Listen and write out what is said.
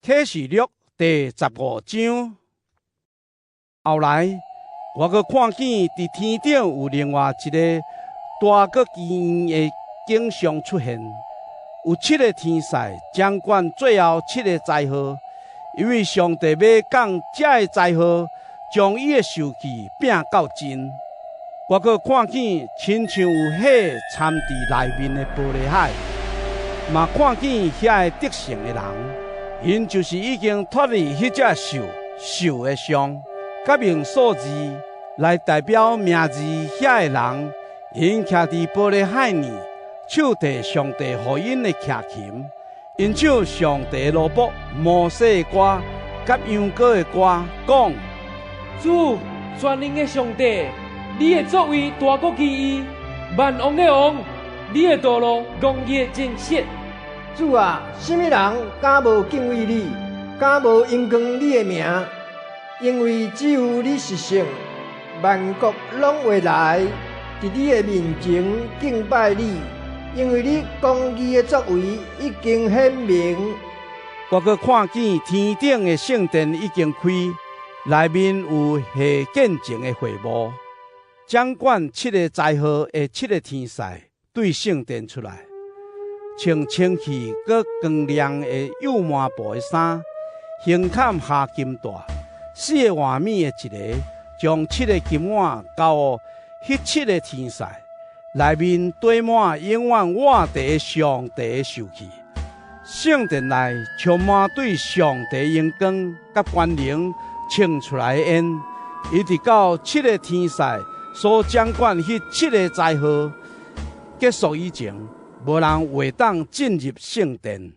啟示錄第15章。後來，我閣看見佇天頂有另外一个大閣奇異的景象出現，有七个天使掌管最後七个災禍，因為上帝欲降這个災禍，將伊的受氣摒到盡。我閣看見親像有火摻佇內面的玻璃海，嘛看見遐个得勝的人，𪜶就是已經脫離彼隻獸獸的相，佮用數字來代表名字遐个人，𪜶徛佇玻璃海耳，手提上帝予𪜶的徛琴，𪜶唱上帝的奴僕摩西的歌，佮羊羔的歌，講：主，全能的上帝，你的作為大閣奇異，萬王的王，你的道路公義真實。主啊，啥物人敢無敬畏你，敢無榮光你的名？因為只有你是聖，萬國攏會來，佇你的面前敬拜你，因為你公義的作為已經顯明。我閣看見天頂的聖殿已經開，內面有下見證的會幕，掌管七个災禍的七个天使對聖殿出來，穿清氣閣光亮的幼麻布的衫，胸坎繫金帶，四个活物的一个，將七个金碗交予彼七个天使，內面堆滿永遠活著上帝的受氣。聖殿內充滿對上帝榮光佮權能衝出來的煙，一直到七个天使所掌管彼七个災禍結束以前，無人會當進入聖殿。